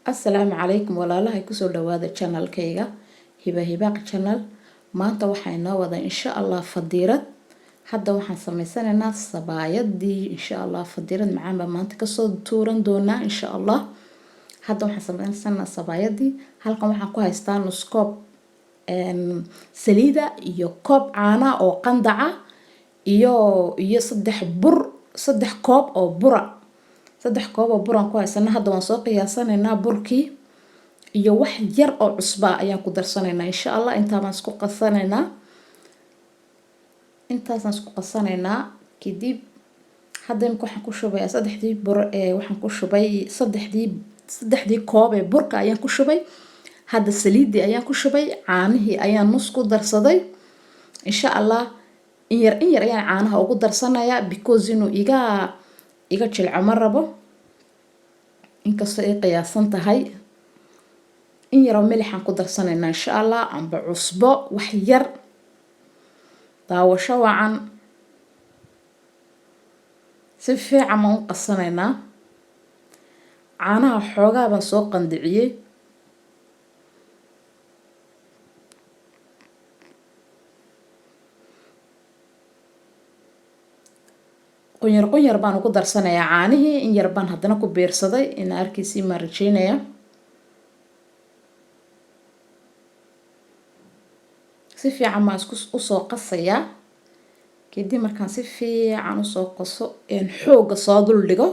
Asalaamu calaykum walaalahay, kusoo dhawaada channelkayga Hiba Hibaaq channel. Maanta waxaa inoo wada insha Allah fadiirad. Hadda waxaan sameysanaynaa sabaayadii insha Allah. Fadiirad macaan baa maanta kasoo tuuran doonaa insha Allah. Hadda waxaan sameysanaynaa sabaayadii. Halkan waxaan ku haystaa nus koob saliida iyo koob caana oo qandaca iyo saddex bur, 3 koob oo bura, 3 koob oo buraan ku haysana. Hadda waan soo qiyaasanaynaa burkii iyo wax yar oo cusbaa ayaan ku darsanaynaa insha Allah. Intaabaan isku qasanaynaa, intaasaan isku qasanaynaa. Kadib hadda imika waxaan ku shubayaa saddexdii bur ee waxaan ku shubay saddexdii koob ee burka ayaan ku shubay. Hadda saliiddii ayaan ku shubay, caanihii ayaan nus ku darsaday insha Allah. In yar in yar ayaan caanaha ugu darsanayaa because inuu iga jilco ma rabo, inkastoo ay qiyaasan tahay. In yaroo milixaan ku darsanaynaa insha Allah, amba cusbo wax yar. Daawasho wacan. Si fiican baan u qasanaynaa. Caanaha xoogaa baan soo qandiciyey. Qunyar qunyar baan ugu darsanayaa caanihii. In yar baan haddana ku biirsaday, ina arkiisii maan rajeynaya. Si fiican baan isku usoo qasayaa. Kadib markaan si fiican usoo qaso een xoogga soo dul dhigo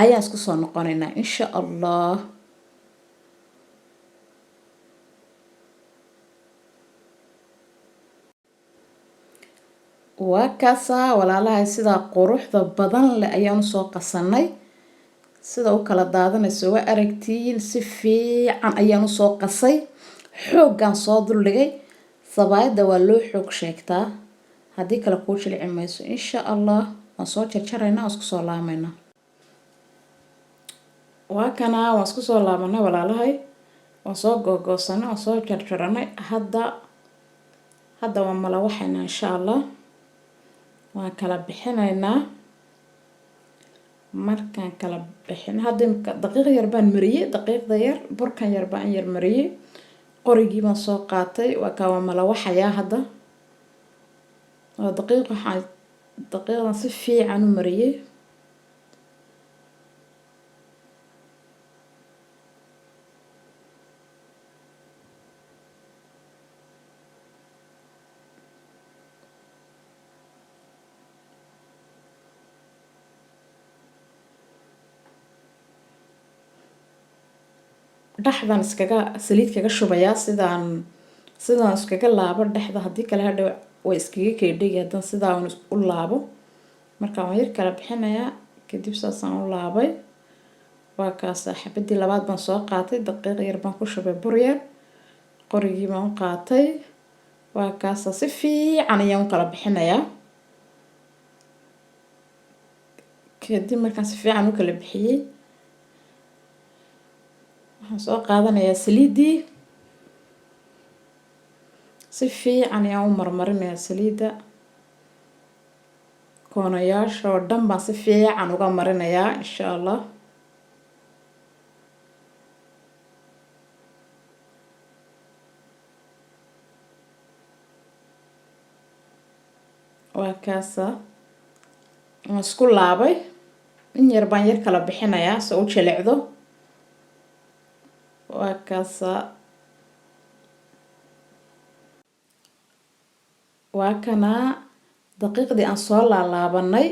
ayaan isku soo noqonaynaa insha Allah. Waa kaasaa walaalahay, sidaa quruxda badan leh ayaan usoo qasanay. Sida u kala daadanayso waa aragtiin. Si fiican ayaan usoo qasay, xooggaan soo duldhigay. Sabaayadda waa loo xoog sheegtaa, haddii kale kuu jilci mayso insha Allah. Waan soo jarjaraynaa, waan isku soo laamaynaa. Waa kanaa, waan isku soo laabanay walaalahay. Waan soo googoosanay, waan soo jarjaranay. Hadda waan malawaxaynaa insha Allah. Waan kala bixinaynaa. Markaan kala bixin, hadda imika daqiiq yar baan mariyey, daqiiqda yar, burkan yar baan yar mariyey. Qorigii baan soo qaatay, waa kaa, waan malawaxayaa hadda. Waa daqiiq, waxaan daqiiqdan si fiican u mariyey. Dhexdan iskaga saliid kaga shubayaa, sidaan iskaga laabo dhexda. Haddii kale hadhow way iskaga keydhigi haddaan sidaa u laabo. Marka waan yar kala bixinayaa, kadib saasaan u laabay. Waa kaasa. Xabadii labaad baan soo qaatay, daqiiq yar baan ku shubay, bur yar, qorigii baan u qaatay. Waa kaasa, si fiican ayaan u kala bixinayaa. Kadib markaan si fiican u kala bixiyey, waxaan soo qaadanayaa saliiddii. Si fiican ayaan u marmarinayaa saliidda, koonayaasha oo dhan baan si fiican uga marinayaa insha Allah. Waa kaasa, waan isku laabay. In yar baan yar kala bixinayaa so u jilicdo. Waa kaasa, waa kanaa. Daqiiqdii aan soo laalaabanay,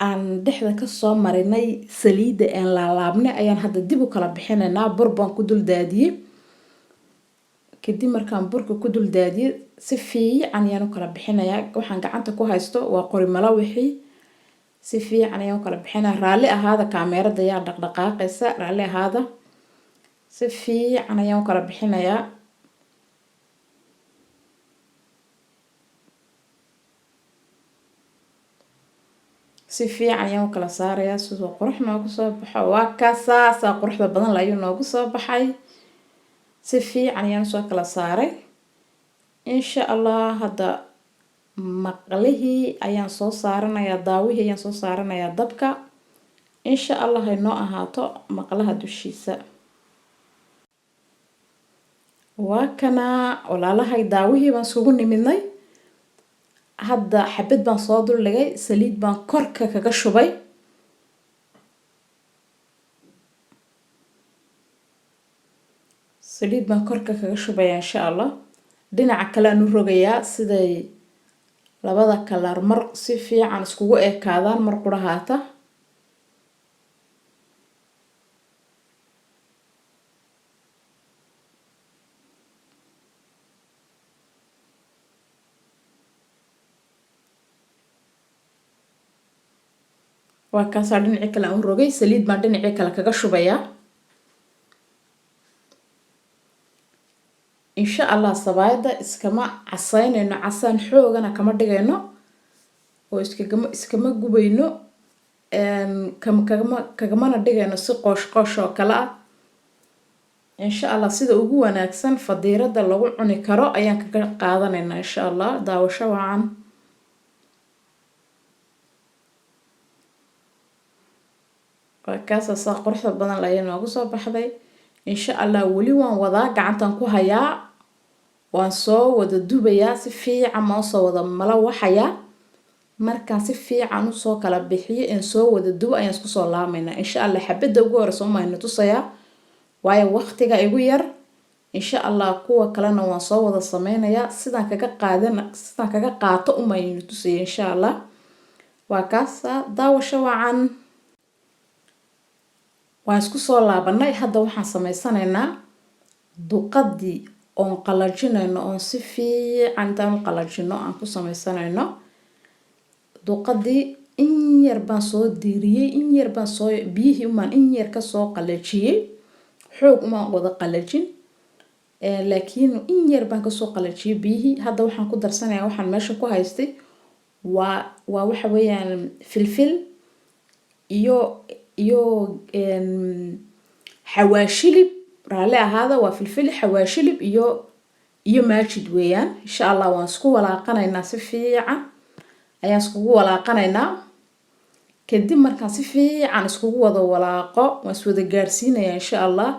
aan dhexda kasoo marinay saliidda, aan laalaabnay ayaan hadda dib u kala bixinaynaa. Bur baan ku dul daadiyey. Kadib markaan burka ku dul daadiyey, si fiican ayaan u kala bixinayaa. Waxaan gacanta ku haysto waa qori malawixii. Si fiican ayaan u kala bixinaya. Raalli ahaada, kaameerada ayaa dhaqdhaqaaqaysa, raalli ahaada. Si fiican ayaan u kala bixinayaa. Si fiican ayaan u kala saarayaa siduu qurux noogu soo baxo. Waa kaasaasaa quruxda badan la ayuu noogu soo baxay. Si fiican ayaan usoo kala saaray insha Allah. Hadda maqlihii ayaan soo saaranayaa, daawihii ayaan soo saaranayaa dabka. Insha Allah haynoo ahaato maqlaha dushiisa. Waa kanaa walaalahay, daawihii baan isugu nimidnay. Hadda xabad baan soo duldhigay, saliid baan korka kaga shubay. Saliid baan korka kaga shubaya insha Allah. Dhinaca kale aan u rogayaa siday labada kalar mar si fiican iskugu ekaadaan mar qurahaata. Waa kaasaa, dhinacii kale aan u rogay, saliid baan dhinacii kale kaga shubayaa insha Allah. Sabaayadda iskama casaynayno, casaan xoogana kama dhigayno oo iskama gubayno, kagamana dhigayno si qoosh qoosh oo kale ah. Insha Allah sida ugu wanaagsan fadiirada lagu cuni karo ayaan kaga qaadanaynaa insha Allah. Daawasho wacan. Waa kaasa, saa quruxda badan ayaa noogu soo baxday insha Allah. Weli waan wadaa, gacantan ku hayaa, waan soo wada dubayaa, si fiican maan usoo wada mala waxayaa. Markaan si fiican usoo kala bixiyo in soo wada dubo ayaan isku soo laamaynaa insha Allah. Xabadda ugu horeysa umayna tusayaa, waayo waqtiga igu yar. Insha Allah kuwa kalena waan soo wada sameynayaa, sidaan kaga qaadan, sidaan kaga qaato umayna tusaya insha Allah. Waa kaasa, daawasho wacan. Waan isku soo laabanay. Hadda waxaan sameysanaynaa duqadii oon qalajinayno, oon si fiican intaan u qalajino aan ku sameysanayno duqadii. In yar baan soo diiriyey, in yar baan soo biyihii umaan in yar kasoo qalajiyey. Xoog umaan wada qalajin, laakiin in yar baan kasoo qalajiyey biyihii. Hadda waxaan ku darsanayaa, waxaan meesha ku haystay waa waxa weeyaan filfil iyo xawaashilib. Raalli ahaada, waa filfil, xawaashilib iyo maajid weeyaan. Insha Allah waan isku walaaqanaynaa, si fiican ayaan iskugu walaaqanaynaa. Kadib markaan si fiican iskugu wada walaaqo, waan iswada gaarsiinayaa insha Allah.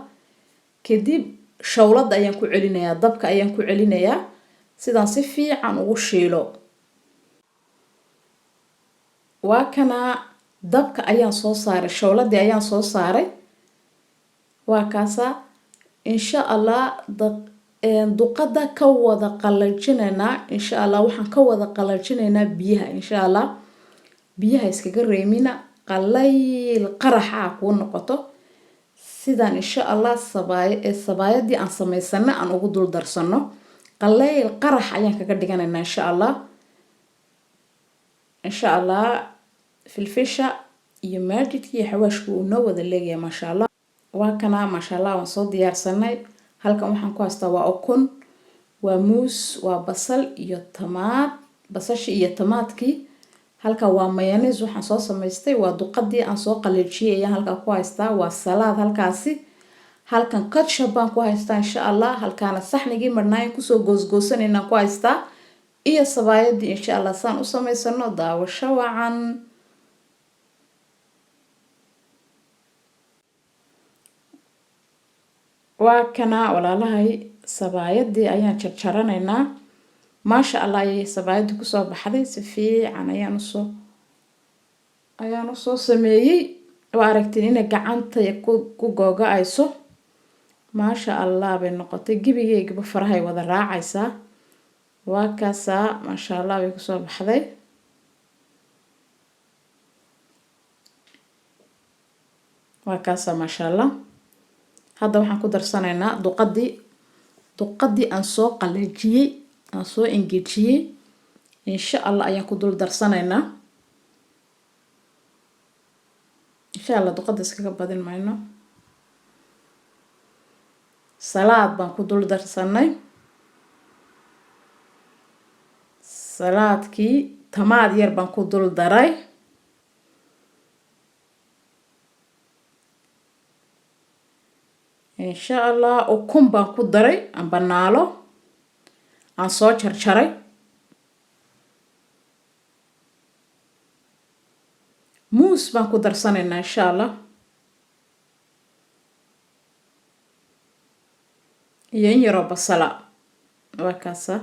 Kadib shawladda ayaan ku celinayaa, dabka ayaan ku celinayaa sidaan si fiican ugu shiilo. Waa kanaa, dabka ayaan soo saaray, shawladii ayaan soo saaray. Waa kaasaa insha Allah. Duqada ka wada qalajinaynaa insha Allah. Waxaan ka wada qalajinaynaa biyaha insha Allah. Biyaha iskaga reemina, qalayl qaraxa kuu noqoto sidaan insha Allah sabaayadii aan samaysano aan ugu dul darsano. Qalayl qarax ayaan kaga dhiganaynaa insha Allah. Insha Allah filfisha iyo maajidka iyo xawaashku uu noo wada leegaya maasha Allah. Waa kanaa maasha Allah, waan soo diyaarsanay. Halkan waxaan ku haystaa waa ukun, waa muus, waa basal iyo tamaad, basashii iyo tamaadkii. Halkan waa mayonnaise waxaan soo samaystay, waa duqadii aan soo qalajiyay ayaan halkan ku haystaa, waa salaad halkaasi. Halkan ketchup baan ku haystaa insha Allah. Halkaana saxnigii marnaayan kusoo goosgoosanaynaan ku haystaa iyo sabaayadii. Insha Allah saan u samaysano, daawasho wacan. Waa kanaa walaalahay, sabaayadii ayaan jarjaranaynaa. Maasha Allah ayay sabaayadii kusoo baxday, si fiican ayaan usoo sameeyey. Waa aragtiin inay gacanta ku googo-ayso. Maasha Allah bay noqotay, gebigeygaba farahay wada raacaysaa. Waa kaasaa, maasha Allah bay kusoo baxday. Waa kaasaa maasha Allah. Hadda waxaan ku darsanaynaa duqadii aan soo qalajiyey, aan soo engejiyey insha Allah ayaan ku dul darsanaynaa insha Allah. Duqada iskaga badin mayno. Salaad baan ku dul darsanay, salaadkii tamaad yar baan ku dul daray. Insha Allah ukun baan ku daray amba naalo aan soo jarjaray. Muus. Muus baan ku darsanaynaa insha Allah iyo in yaroo basala. Waa kaasa.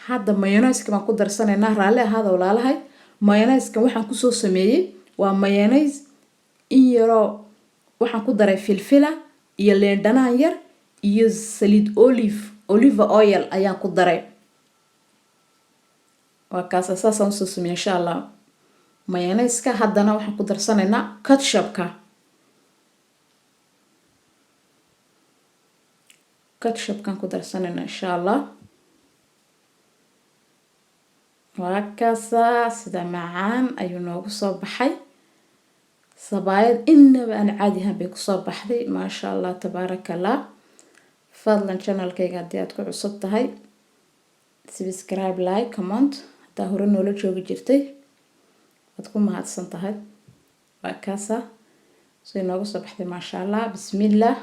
Hadda mayonnaise baan ku darsanaynaa. Raalli ahaada walaalahay, mayonnaise waxaan kusoo sameeyey waa mayonnaise in yaroo waxaan ku daray filfila iyo leendhanaan yar iyo saliid olive, olive oil ayaan ku daray. Waa kaasa, saasaan usoo sameeyey insha Allah mayonnaise-ka. Haddana waxaan ku darsanaynaa ketchupka. Ketchupkaan ku darsanaynaa insha Allah. Waa kaasaa, sida macaan ayuu noogu soo baxay. Sabaayad inaba aan caadi ahaan bay kusoo baxday, maasha Allah, tabaaraka Allah. Fadlan channelkayga haddii aad ku cusub tahay, subscribe, like, comment. Haddaa hore noola joogi jirtay, waad ku mahadsan tahay. Waa kaasa say noogu soo baxday, maasha Allah, bismillah.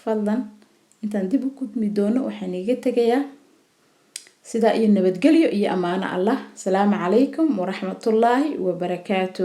Fadlan intaan dib u gudmi doono, waxaan iga tegayaa sidaa iyo nabadgelyo iyo amaano Allah. Asalaamu calaykum waraxmatullaahi wabarakaatu.